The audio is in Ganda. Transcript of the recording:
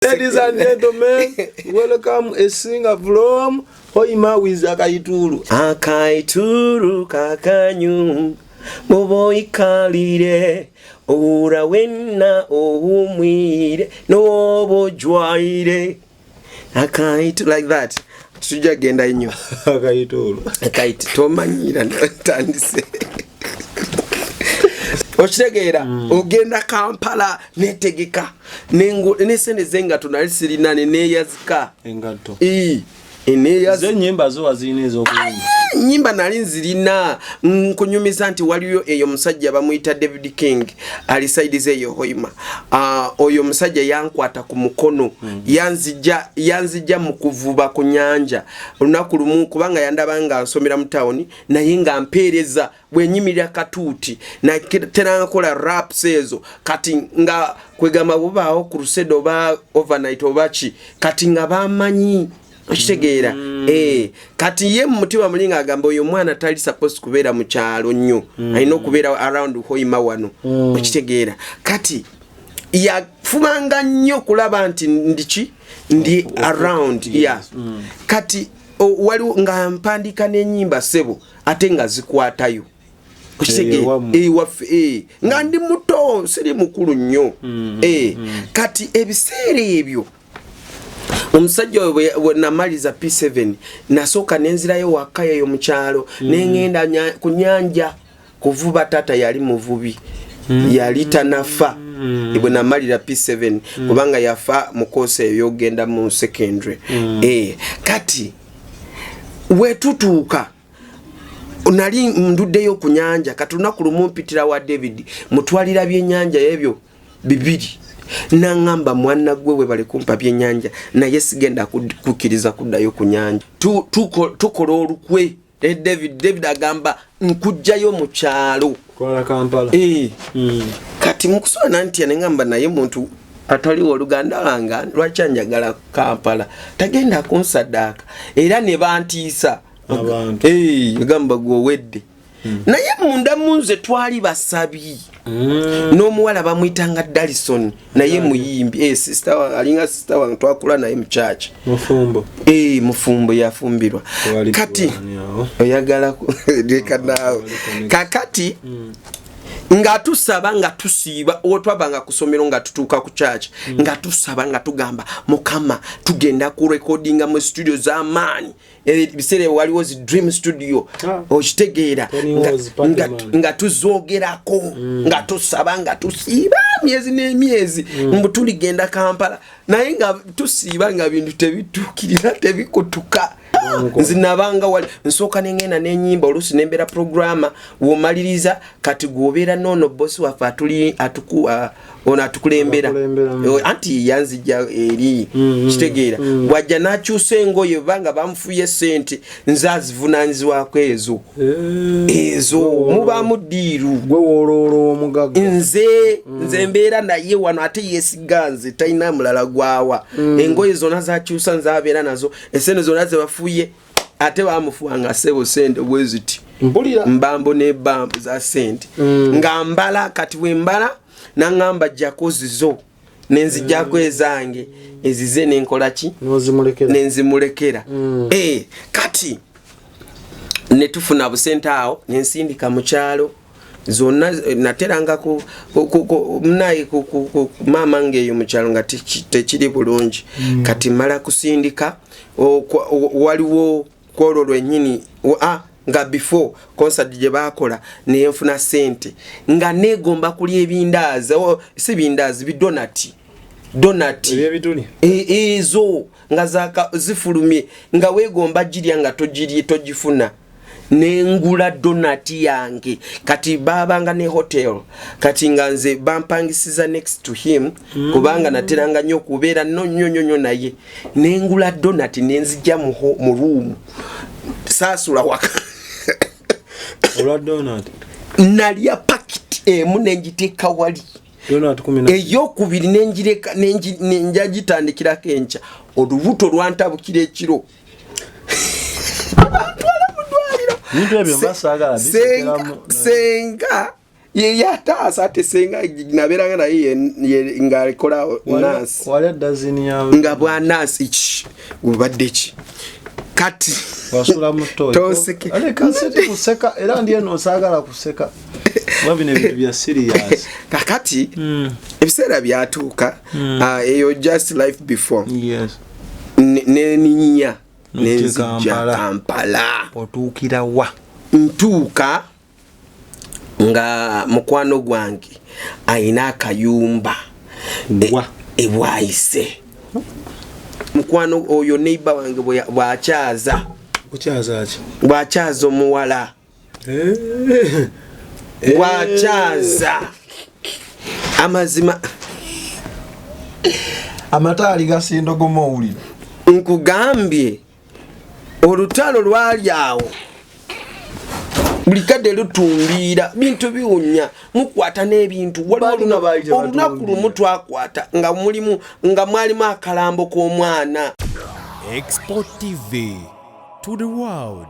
Ladies and gentlemen, welcome a singer from Hoima with Akaituru. Akaituru kakanyu muboikalire ura wena owumwire n'obojwaire akaitu like that, tujja genda nnyo. Akaituru. Akaiti tomanyira ntandise okitegeera. Ogenda Kampala netegeka nesente zengato nali sirina neneyazika. Engatto. Eneyazi. Ze ennyimba zo wazirina ez'okuyimba? Nyimba nali nzirina. Nkunyumiza nti waliyo eyo omusajja bamuyita David King, ali side eyo Hoima. Oyo omusajja yankwata ku mukono, yanzija mu kuvuba ku nyanja olunaku lumu, kubanga yandaba nga nsomera mu tawuni naye nga mpeereza bwenyimirira katuuti nateranga kola raps ezo. Kati nga kwegamba bubaawo crusade oba overnight oba ki, kati nga bamanyi, okitegeera? Kati ye mu mutima muli nga agamba oyo omwana tali supposed kubeera mu kyalo nnyo, alina okubeera around Hoima wano, okitegeera? Kati yafumanga nnyo kulaba nti ndiki ndi around, yeah. Kati waliwo nga mpandiika n'enyimba, ssebo, ate nga zikwatayo, okitegeera? Ewammwe. Ewaffe, nga ndi muto, siri mukulu nnyo. Kati ebiseera ebyo omusajja oyo bwe namaliza P7, nasooka nenzirayo waka eyo mu kyalo, neŋŋenda ku nyanja kuvuba. Taata yali muvubi, yali tanafa bwe namalira P7, kubanga yafa mu course eyo yogenda mu secondary. Kati wetutuuka nali nduddeyo ku nyanja. Kati olunaku lumu mpitira wa David, mutwalira byenyanja ebyo bibiri, naŋŋamba, "Mwana gwe, webale kumpa byenyanja, naye sigenda kukkiriza kuddayo ku nyanja." Tukola olukwe ne David. David agamba, "Nkugjayo mu kyalo." Twala Kampala. Kati mukusobola ntya? Neŋŋamba, naye muntu ataliwo oluganda lwange, lwaki anjagala Kampala? Tagenda kunsaddaaka. Era ne bantiisa. Abantu. Gamba gwowedde. Naye munda munze twali basabi. N'omuwala bamwyitanga Dalison, naye muyimbi. Sister alinga sister wange, twakula naye mu church. Mufumbo? Mufumbo, yafumbirwa. Tewali Kati kulwani awo. Oyagala leka naawe. Kakati nga tusaba, nga tusiiba, otwabanga ku ssomero nga tutuuka ku church, nga tusaba, nga tugamba, "Mukama, tugenda ku recordinga mu studio z'amaanyi." Ebiseera ebyo waliwo zi Dream Studio. Ah. Okitegeera? Tony was party man. Nga tuzoogerako, nga tusaba, nga tusiiba myezi n'emyezi mbu tuligenda Kampala, naye nga tusiiba nga bintu tebituukirira, tebikutuka. Nze nabanga wali nsooka nengenda nenyimba, oluusi nembeera programmer womaliriza. Kati gwobeera noono bosi waffe atuli ono atukulembera. Abakulembera, Anti yanzija eri, kitegeera? Bwajja n'akyusa engoye, banga bamufuye sente, nze azivunanyizibwako ezo. Ezo mubaamu deal. Gwe wooloolo w'omugagga. Nze mbeera naye wano, ate yesiga nze, talina mulala gwawa. Engoye zonna zakyusa nze abeera nazo, esente zonna zebafuye, ate bamufuwanga, sebo, sente bwe ziti. Mpulira. Mbambo nebambo za sente. Nga mbala, kati wembala naŋŋamba, "Jjako zizo," nenzijjako ezange, ezize nenkola ki? Nozimulekera. Nenzimulekera. Kati netufuna busente awo, nensindika mu kyalo zonna. Nateranga munaye ku maama ngaeyo mu kyalo nga tekiri bulungi. Kati mala kusindika, waliwo kwolwo lwennyini nga before concert gye bakola, nenfuna sente, nga negomba kulya ebindaazi, si bindaazi, bidonati, donati. Ebyebituli. Ezo nga zaka zifulumye, nga weegomba girya, nga togirye, togifuna. Nengula donati yange. Kati babanga ne hotel, kati nga nze bampangisiza next to him, kubanga nateranga nnyo okubeera no nnyo nnyo nnyo naye. Nengula donati nenzijja mu room, saasula waka. Olwa donut? Nalya pakiti emu nengiteeka wali. Donut 10 na Eyokubiri nenjireka, nenja gitandikirako enkya. Olubuto lwantabukira ekiro, bantwala mu ddwaliro. Bintu ebyo mba saagala bisekeramu. Senga. Ye yataasa ate senga nabeeranga naye ng'akola nurse. Wali dazini ya Nga bwa nurse ki bubadde ki kati. Wasula mu toyi. Tonseke. Aleka siti kuseka, era ndi eno saagala kuseka. Kuba bino ebintu bya serious. Kakati ebiseera byatuuka, eyo just life before. Neninnya Nojja nenzijja Kampala. Kampala. Otuukira wa? Ntuuka nga mukwano gwange ayina akayumba Wa? Ebwayise. Mukwano oyo neighbor wange bw'akyaza Kukyaza ki? Bw'akyaza omuwala. Bw'akyaza, amazima Amataali gasindogoma, owulira. Nkugambye olutalo lwali awo, buli kadde lutumbiira, bintu biwunya, mukwata n'ebintu. Waliwo Baali nga baali olunaku tebatumbiira. lumu twakwata nga mulimu, nga mwalimu akalambo k'omwana. Export TV to the world.